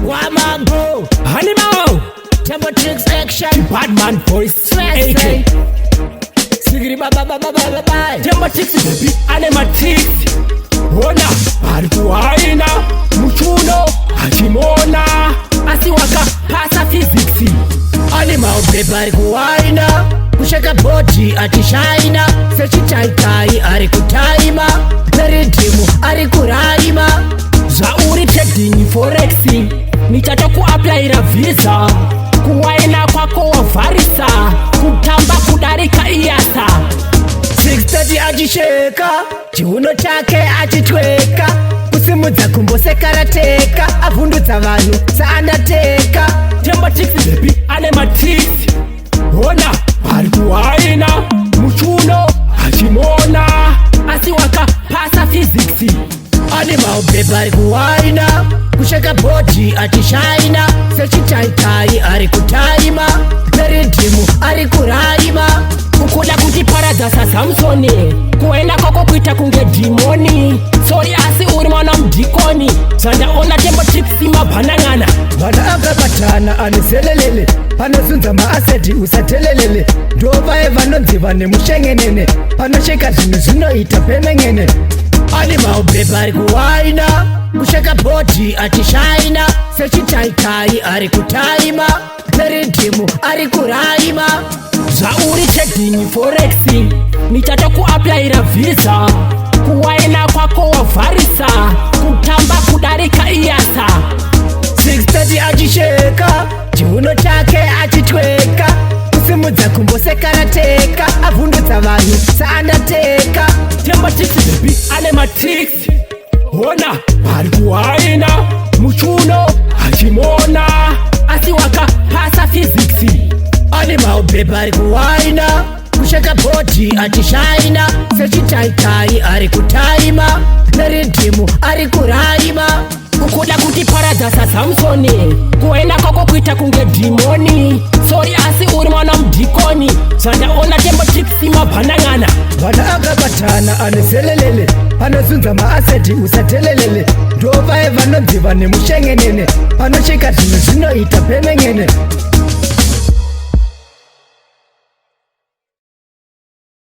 Wamambo. Animal. Tembo Tricks action. Badman voice. AK. AK. Sigiri ba ba ba ba ba ba ba. Tembo Tricks baby ane matricks. Hona ari kuhaina muchuno achimona asi wakapasa physics. Animal babe ari kuwaina. Kusheka body achishaina. Sechitaitai ari kutaima. Neridhimu ari kuraima. Zvauri trading forex nichatokuaplaira visa. Kuwaina kwako wavharisa kutamba kudarika iyasa. 630 achisheka chiuno chake achitweka kusimudza gumbo sekarateka avhundutsa vanhu saandateka. Tembo Tricks baby ane matricks. Hona ari kuhaina muchuno achimona asi wakapasa physics. Animal babe ari kuwaina kusheka body achishaina sechitaitai ari kutaima neridhimu ari kuraima. Ukuda kutiparadza saSamsoni, kuenda kwako kuita kunge dhimoni. Sorry, asi uri mwana mudhikoni. Zvandaona, Tembo Tricks mabhanang'ana. Vana akabatana anezelelele panozunza maaseti usatelelele ndo vaye vanonzi vane mushengenene panosheka zvinhu zvinoita pemengene. Animal babe ari kuwaina kusheka body achishaina sechitaitai ari kutaima neridhimu ari kuraima. Zvauri trading forex nichatokuaplaira visa. Kuwaina kwako wavharisa kutamba kudarika iyasa. 630 achisheka chiuno chake achitweka kusimudza gumbo sekarateka avhundutsa vanhu saandateka. Tembo Tricks baby ane matricks. Hona ari kuhaina muchuno achimona asi wakapasa physics. Animal babe ari kuwaina kusheka body achishaina sechitaitai ari kutaima neridhimu ari kuraima. Ukuda kutiparadza saSamsoni, kuenda kwako kuita kunge dhimoni. Sorry, asi uri mwana mudhikoni. Zvandaona, Tembo Tricks mabhanang'ana. Vana akabatana anezelelele panozunza maaseti usatelelele ndo vaye vanonzi vane mushengenene panosheka zvinhu zvinoita pemengene.